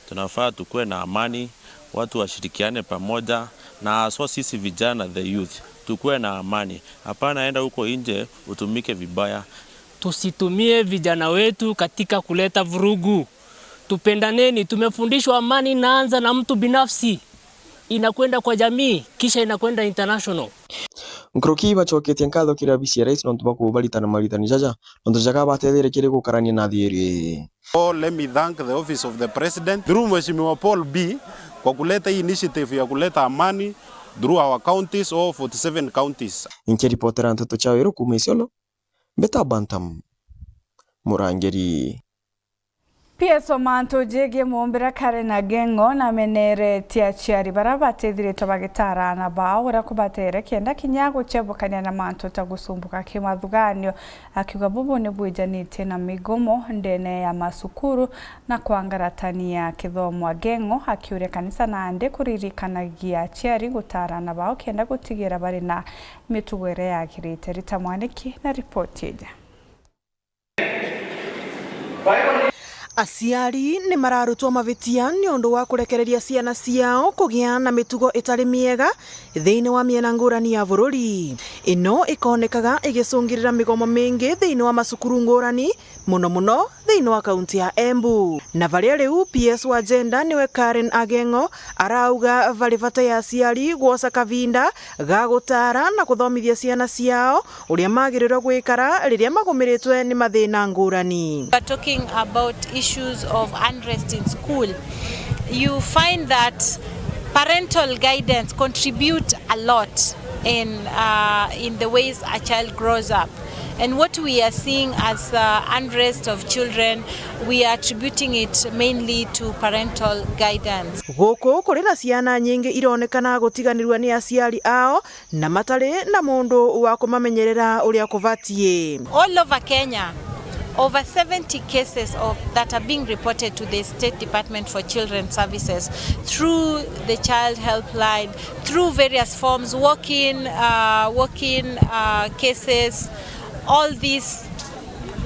tunafaa tukue na amani, watu washirikiane pamoja, na haswa sisi vijana, the youth, tukue na amani. Hapana enda huko nje utumike vibaya. Tusitumie vijana wetu katika kuleta vurugu. Tupendaneni, tumefundishwa amani inaanza na mtu binafsi, inakwenda kwa jamii, kisha inakwenda international. Nkuruki ibacoketie nkatho kiri abisi ya rais nontu bwa kubaritana maritani jaja, nontu jakabatetherie kiri gukarania na thiiri. Oh, let me thank the office of the president through Mheshimiwa Paul B kwa kuleta hii initiative ya kuleta amani through our counties, all forty-seven counties. Nkiripotera nteto cia Weru kuuma Isiolo, Mbeta Bantam, Murangiri. P S wa mantu jegie muumbire Karen Ageng'o nameneretie aciari baria batithiritwe bagitaara aana bao uria kubatere kenda kinya gucebukania na mantu ta gusumbuka kimathuganio, akiuga bubu ni bwijanitie na migomo ndene ya macukuru na kwangaratania kithomo. Ageng'o akiuria kanisa nandi kuririkanagia aciari gutaara aana bao kenda gutigira bari na mitugo iria yagirite. Rita Mwaniki na ripoti iji. Aciari ni mararutwa mavitia ni undu wa kurekereria ciana ciao kugia na mitugo itari miega thiini wa miena ngurani ya bururi. Ino ikonekaga igicungirira migomo mingi thiini wa macukuru ngurani, muno muno thiini wa kaunti ya Embu. Na varia riu P S wa gender niwe Karen Ageng'o arauga vari vata ya aciari gwosa kavinda ga gutaara na kuthomithia ciana ciao uria magirirwe gwikara riria magumiritwe ni mathina ngurani. We're talking about issues of unrest in school. You find that Parental guidance contribute a lot in, uh, in the ways a child grows up. And what we are seeing as, uh, unrest of children, we are attributing it mainly to parental guidance. Guku kuri na ciana nyingi ironekana gutiganirua ni aciari ao na matari na mundu wa kumamenyerera uria kubatie. All over Kenya, over seventy cases of, that are being reported to the State Department for Children Services through the Child Helpline, through various forms, walk-in, uh, walk-in, uh, cases. All these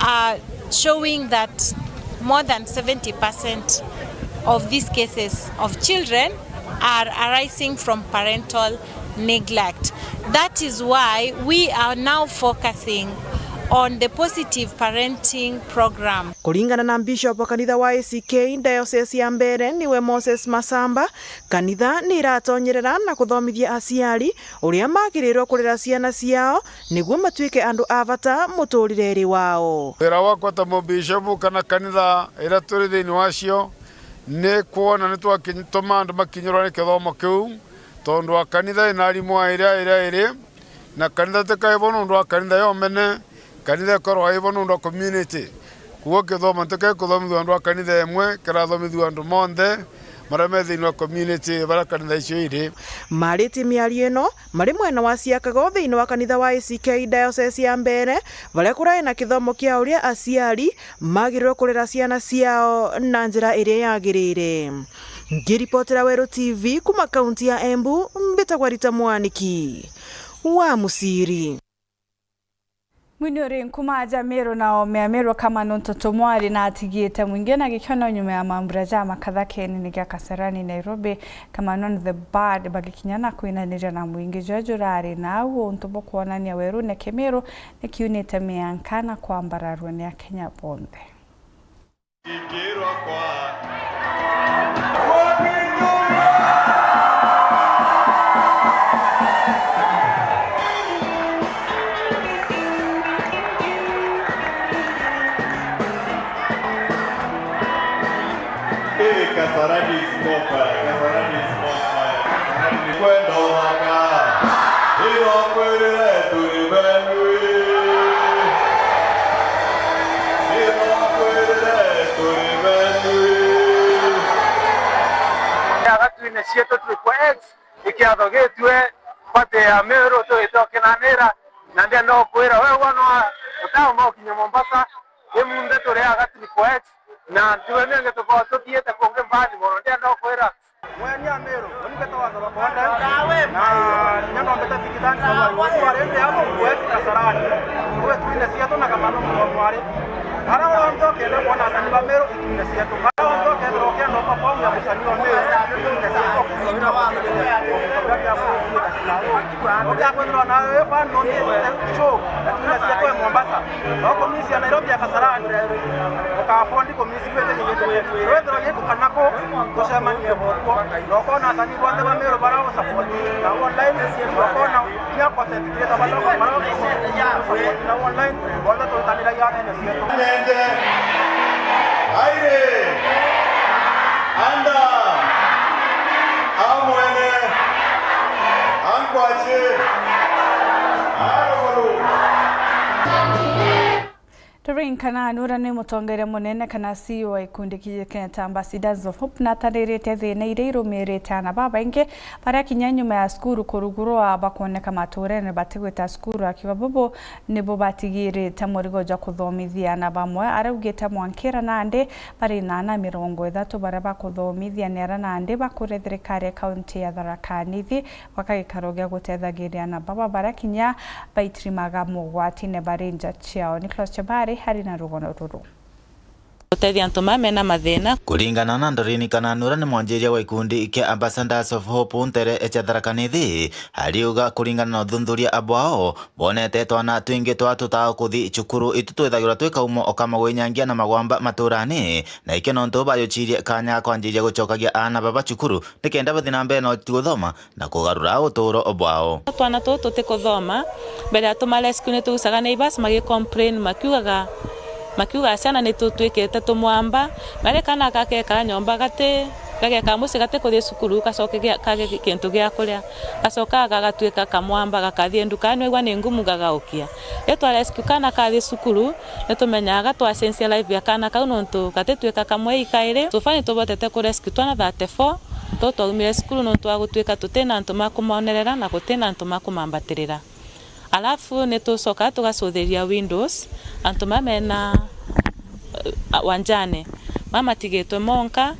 are showing that more than seventy percent of these cases of children are arising from parental neglect. That is why we are now focusing on the positive parenting program. Kuringana na Bishop wa kanitha wa A C K Diocese ya Mbeere, niwe Moses Masamba, kanitha ni iratonyerera na kuthomithia aciari uria magirirwe kurera ciana ciao niguo matuike andu a bata muturirene wao. Wira wakwa ta mubishopu kana kanitha iria turi thiini wacio, ni kwona ni twatuma andu makinyirwa ni kithomo kiu, tondu a kanitha ina arimu airi, airi, airi, na kanitha tikae bo nontu wa kanitha yomene, kanitha ikoragwa i bo nontu wa community. Kwou kithomo tikae kuthomithua andu a kanitha imwe, kirathomithua andu monthe maria me thiini wa community baria kanitha icio iri. Maritie miario ino mari mwena wa Ciakago thiini wa kanitha wa A C K Diocese ya Mbeere, baria kurai na kithomo kia uria aciari magirirwe kurera ciana ciao na njira iria yagirire. Ngiripotera Weru T V kuma kaunti ya Embu, mbitagwa Rita Mwaniki wa Musiri. Mwini uri nkuma aja Meru na ome a Meru Kamano Ntoto Mwari na atigite mwingi na gikeno nyuma ya mambura ja makathakeni ni gia Kasarani, Nairobi. Kamano and the Bad bagikinya na kwinaniria na mwingi jwa jurari na au untu bwa kwonania werune Kimiru ni kiunite mianka na kwambararua ni Akenya bonthe. Ikirwa kwa Hey, Kasarani is more fire. Kasarani is more fire. Kasarani ni kwenda uthaka. Ino kwirire turi benu. Ino kwirire turi benu. Agatuine cietu turi kwa X, ikiatho gitue, party ya Meru tugite ukinanira, na ndienda ukwira we wana utauma ukinye Mombasa, imunthe turi aga triple X, na ntiwe ningi tukorwa tuthiite kungi mbali mono, ndienda ukwira. Mweni ya Meru, uni mbeta wa Thorokonde, na kinya no mbeta thikithani kwa wari, wari indi ya triple X Kasarani, tuwe twine cietu na Kamano Ntoto Mwari. Ara uria unthe ukenda kwona asani ba Meru, itwine cietu. Ara unthe ukethirwa ukienda uperform ya musani wa Meru, itwine cietu, ukethirwa wina musani wa Meru, ukethirwa na we fan no ni show, itwine cietu e Mombasa. No kumisi ya Nairobi ya Kasarani, uka afford kumisi. Wethirwa giku kana ku, tucemanie botwo, na ukona asani bonthe ba Meru bara u support na online, na ukona kinya content creator bara, bara u support na online, bonthe twitaniragia atine cietu. Nyenje, aire, anda, amwene, ankwache, arogoro. Doreen Kananura ni mutongeria munene kana C E O wa gikundi kijikene ta Ambassadors of Hope, na atariritie thina iria irumirite aana babaingi baria kinya nyuma ya cukuru kurugurwa bakoneka maturene batigwita cukuru, akiuga bubu nibo batigirite murigo jwa kuthomithia aana bamwe. Araugite mwankira nandi bari na aana mirongo ithatu baria bakuthomithia ni aria nandi bakure thirikari ya kaunti ya Tharaka Nithi gwaka gikaro gia gutethagiria aana baba baria kinya baitirimaga mugwatine bari nja ciao. Nicholas Chabari ari na rugono ruru. Gutethia antu maya mena mathina. Kuringana na Doreen Kananura, ni mwanjiria wa gikundi kia Ambassadors of Hope ntere cia Tharaka Nithi, ariuga kuringana na uthuthuria bwao, bonete twana twingi twa tutaga kuthi cukuru, itu twithagirwa twi kaumo o ka magwinyangia na magwamba maturani, na ikio nontu bajucirie kanya kwanjiria gucokagia aana baba cukuru, nikenda bathi na mbere na guthoma na kugarura uturo bwao. Twana tutu tutikuthoma, mbere ya tuma rescue nitugucaga neighbors magicomplain makiugaga, makiugaga ciana nitutwikite tumwamba, na ri kana gakekara nyomba gati, Kageka mucii gati kuthi cukuru, gacoke gia-, kage kintu gia kuria, gacoka gagatuika kamwamba, gakathie ndukaani, waigua ni ngumu, gagaukia. Ri twa rescue kaana kathi cukuru, ni tumenyaga twa change life ya kaana kau, nontu gatituika kamwe i kairi. So far ni tubotete ku rescue twana thirty-four, tu twaumire cukuru nontu wa gutuika tutina antu ma kumonerera na gutina antu ma kumambatirira. Alafu ni tucokaga tugacuthiriria windows, antu ma mena, eh, wanjane, ma matigitwe monka,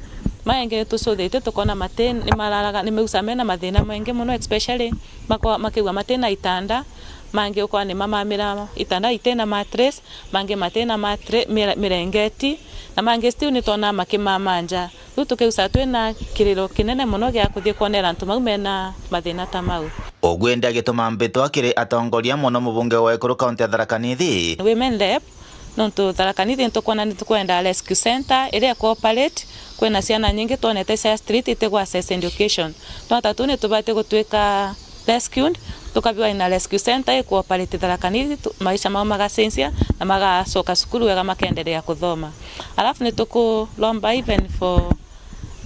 mangi ni tucuthiritie tukona mati-, ni mararaga, ni meusa mena mathina maingi mono, especially makwa-, makigua matina itanda, mangi ukona ni mamamira itanda itina mattress, mangi matina matre-, mire-, mirengeti, na mangi still ni twona makimama nja. Riu tukiusa twina kiriro kinene mono gia kuthii kwonera antu mau mena mathina ta mau. Ugwe ndi agituma mbitwa kiri atongoria mono mubunge wa Ekuru kaunti ya Tharaka Nithi. Women Rep, nontu Tharaka Nithi ntukwona ni tukwenda rescue center iria ikuoperate, kwina ciana nyingi twonete cia street itigwa access education. Twatatu ni tubati gutwika rescued, tukabiwa na rescue center ikuoperate Tharaka Nithi, tu-, maisha mao magacenjia na magacoka cukuru wega, makendelea kuthoma. Alafu ni tukuromba even for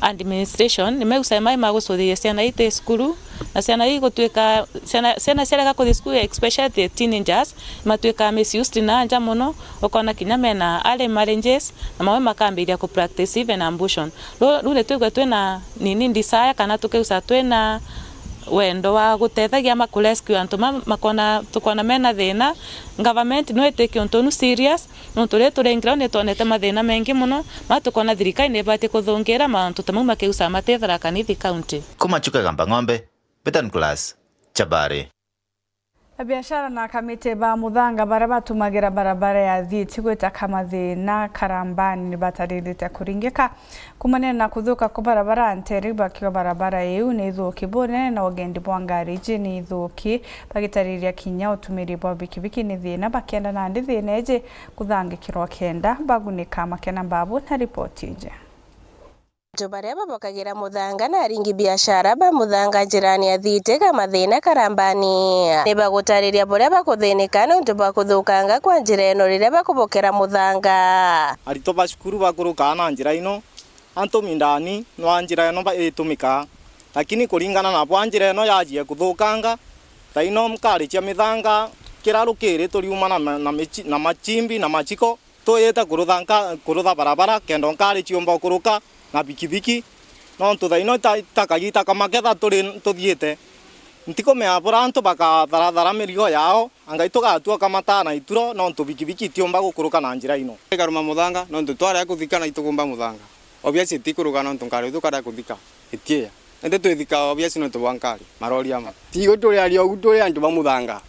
administration, ni megucae mai magucuthiria ciana ii ti cukuru, na ciana ii gutwika, ciana, ciana ciarega kuthi cukuru, especially the teenagers, matwika misused na nja mono, ukona kinya mena early marriages, na mamwe makambiria ku practice even abortion. Ru-, riu ni twigua twina nini desire kana tukiusa twina wendo wa gutethagia ma ku rescue antu ma-, makona, tukona mena thina. Government no itike untu unu serious, nontu riria turingire ni twonete mathina mengi mono, ma tukona thirikari ni ibati kuthungira mantu ta mau makiusa mati Tharaka Nithi County. Kuma Chuka Gamba Ng'ombe, Betan Class, Chabari. Abiashara na akamiti ba muthanga baria batumagira barabara ya Thiiti gwita Kamathina Karambani ni bataririte kuringika kuumania na kuthuka kwa barabara ntere, bakiuga barabara iu ni ithuki bunene na ugendi bwa ngari iji ni ithuki, bagitariria kinya utumiri bwa bikibiki ni thina, bakienda nandi thina iji kuthangikirwa kenda bagunika. Makena Mbabu na ripoti iji. Antu baria babokagira muthanga na aringi biashara ba muthanga njirani ya Thiiti Kamathina Karambani ni bagutariria buria bakuthinika niuntu bwa kuthukanga kwa njira ino riria bakubokera muthanga. Aritwa ba cukuru bakurukaa na njira ino, antu mindani nwa njira ino ba-, itumikaa, lakini kuringana na bwa njira ino yajie kuthukanga, thaa ino nkari cia mithanga kira rukiri turiuma na, na, na michi-, na machimbi na machiko. Tuyite kurutha nka-, kurutha barabara kenda nkari ciumba ukuruka na bikibiki, nontu thaa ino ita-, itakagita kamaketha turi tuthiite. Ntikumenya bura antu bakatharathara mirigo yao, anga itugatua kamata na ituro, nontu bikibiki itiumba gukuruka na njira ino. Ikaruma muthanga, nontu twaria kuthika na itukumba muthanga. Obvious itikuruka nontu nkari tukaria kuthika. Itiia. Indi twithika obvious nontu bwa nkari, marori ama. Tigo turiaria ugu turi antu ba muthanga.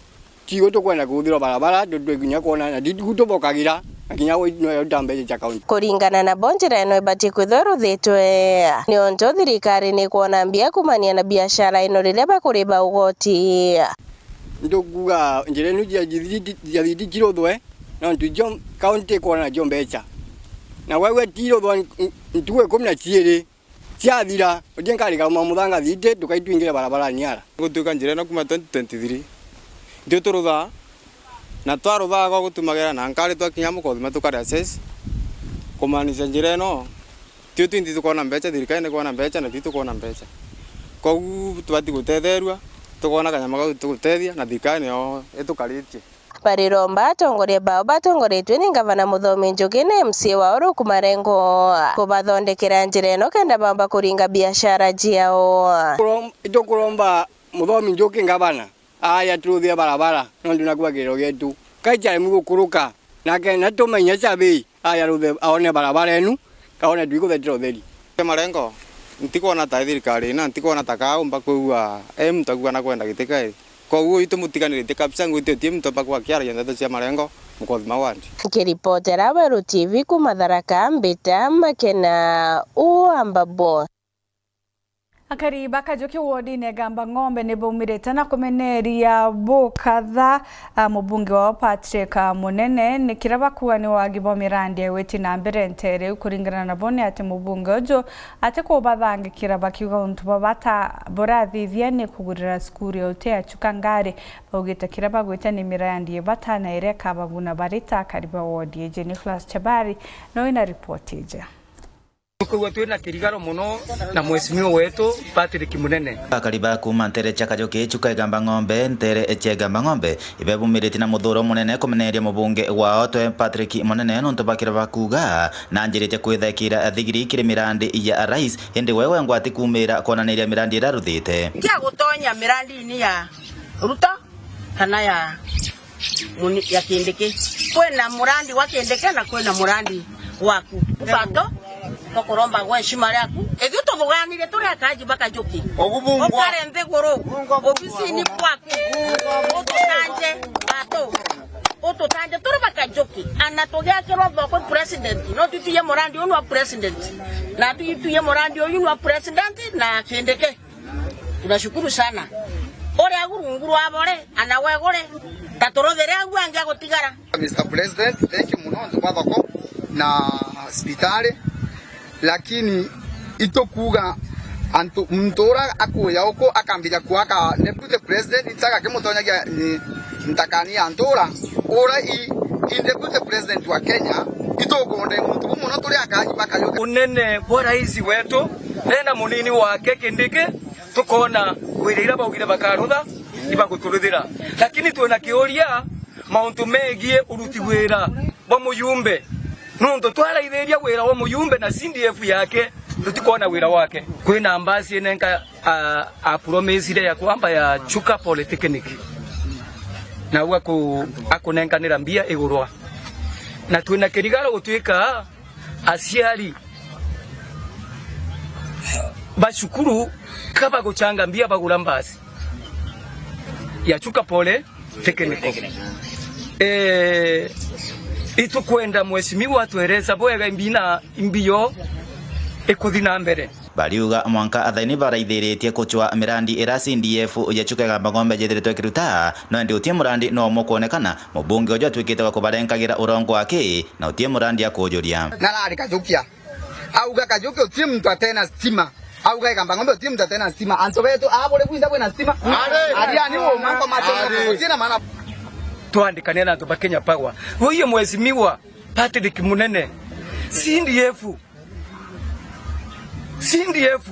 Tigo tukwenda kuthirwa barabara, tu-, twi kinya kwona, na tigu tubokagira, na kinya wi-, no utambeje cha county. Kuringana nabo, njira ino ibati kwithwa iruthitwe, niuntu thirikari ni kwona mbia kumania na biashara ino riria bakuriba ugoti. Ntukuga njira ino cia Thiiti, cia Thiiti ciruthwe, nontu icio county ikwona nacio mbeca. Na wegua tiruthwa n-, n-, ntuku ikumi na ciiri. Ciathira, uthie nkari kauma muthanga Thiiti, tukai twingire barabarani ara. Gutuika njira ino kuma twenty twenty-three, ntio turuthaa, na twaruthaa gwa gutumagira na nkari twakinya Mukothima tukari assess, kumaanisha njira ino, tio twinthi tukwona mbeca, thirikari ni kwona mbeca, na tio tukwona mbeca. Kogu tubati gutetherua, tukwona kanyama gau tugutethia, na thirikari niyo itukaritie. Bariromba atongoria bao batongoretue ni Ngavana Muthomi Njuki na M C A wao Luke Marengo kubathondekera njira ino kenda baumba kuringa biashara ciao. Kurom-, itukuromba Muthomi Njuki ngavana aja turuthie barabara, nontu nakuo kiriro gietu. Kai ciaremwi gukuruka, nake natumenye cabi. Aya ruthe aone barabara enu, kaone twiguthetera utheri. Marengo, ntikwona ta thirikari ina, ntikwona ta kaumba kwigua, eh, muntu akuga na kwenda giti kairi. Koguo itu mutiganirite kabisa, ngwitio ti muntu mba kwa kiaragia ndeto cia Marengo, Mukothima ward. Nkiripotera Weru T V kuma Tharaka, mbita Makena Uambabo. Akari ba Kajuki wodine Gamba Ng'ombe ni baumirite na kumeneria bukatha, a, mubunge wao Patrick, a, Munene, ni kiria bakuga ni wagi bwa mirandi ya gwiti na mbere ntere iu. Kuringana nabo ni ati mubunge uju atikubathangikira, bakiuga untu bwa bata burathithia ni kugurira cukuru ya uti ya Chuka ngari. Baugite kiria bagwite ni mirandi ya bata na iria ikabaguna bari ta akari ba wodi iji. Nicholas Chabari no ina ripoti iji. Tukwigua twina kirigaro mono na mheshimiwa wetu Patrick Munene. Akari ba kuuma nteere cia Kajuki, Chuka Igamba Ng'ombe, nteere cia Igamba Ng'ombe, ibebumiritie na muthuuro munene kumeneria mubunge wao twe Patrick Munene nontu bakira bakuuga na anjirite kwithekira thigiri kiri mirandi ya rais, indi we wengwa atikuumira kwonaniria mirandi iria aruthite. Tia gutonya mirandi-ini ya Ruto kana ya muni-, ya Kindiki. Kwina murandi wa Kindiki na kwina murandi waku. Bato, tukuromba gwa heshima riaku. Ithui tuthuganire turi akaji ba Kajuki. Ukare nthiguru, obisini bwaku. Ututanje, bato. Ututanje turi ba Kajuki. Ana tugiakirwa thoko president. No tutuye murandi unu wa president. Na tutuye murandi uyu wa president na Kindiki. Tunashukuru sana. Uria agu rungu rwa bore, ana wegure, ta turuthire agu angi agutigara. Mister President, thank you mono nontu bwa thoko na cibitari. Lakini itukuuga antu, muntu uria akuuja uku akambiria kuaka Deputy President, ntaga kimutonyagia ni ntakani ya ntura, uria i, i Deputy President wa Kenya, itukunde muntu bu mono turi akaji ba Kajuki. Unene bwa rais wetu, nena munini wake Kindiki, tukoona wira iria baugire bakarutha, ibaguturuthira. Lakini twina kiuria mauntu megie uruti wira bwa mujumbe, nontu twaraithiria wira wa mujumbe na C D F yake, tutikoona wira wake. Kwina mbasi inenka, a, a promisire ya kwamba ya Chuka Polytechnic, na u aku-, akunenkanira mbia igurwa, na twina kirigaro gutwika aciari ba cukuru ka baguchanga mbia bagura mbasi ya Chuka Polytechnical. Eh, itukwenda mheshimiwa atwereza bwega imbina imbio ikuthi na mbere. Bariuga mwanka athaini baraithiritie kuchwa mirandi ira C D F ya Chuka Igamba Ng'ombe yithiritwe ikiruta, no indi uti murandi no umwe kwonekana. Mubunge uju atwikite wa kubarenkagira urongo aki, na uti murandi akujuria. Narari Kajukia. Auga Kajuki uti muntu atena stima. Auga Igamba Ng'ombe uti muntu atena stima. Antu betu, a buri bwinthe bwina stima? Ari. Ari ani wo manko matona. Ari. Utina maana. Twandikania na antu ba Kenya Power. Uyu mheshimiwa Patrick Munene, C D F. C D F.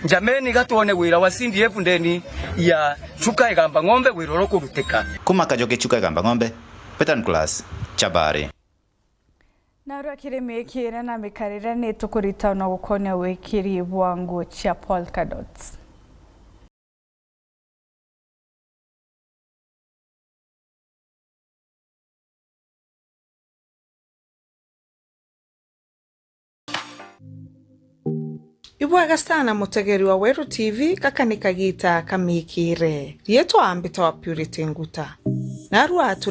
Jameni, gatwone wira wa C D F ndeni ya Chuka Igamba Ng'ombe, wira uria ukurutika. Kuma Kajuki, Chuka Igamba Ng'ombe, Peter Nicholas, Chabari. Na rwa kirimi kiri na mikarire ni tukurita na gukonia wikiri bwa nguo cia polka dots. Ibwega sana mutegeri wa Weru T V, gaka ni kagita ka mikire. Riitwa ambita wa Purity Nguta. Narua tu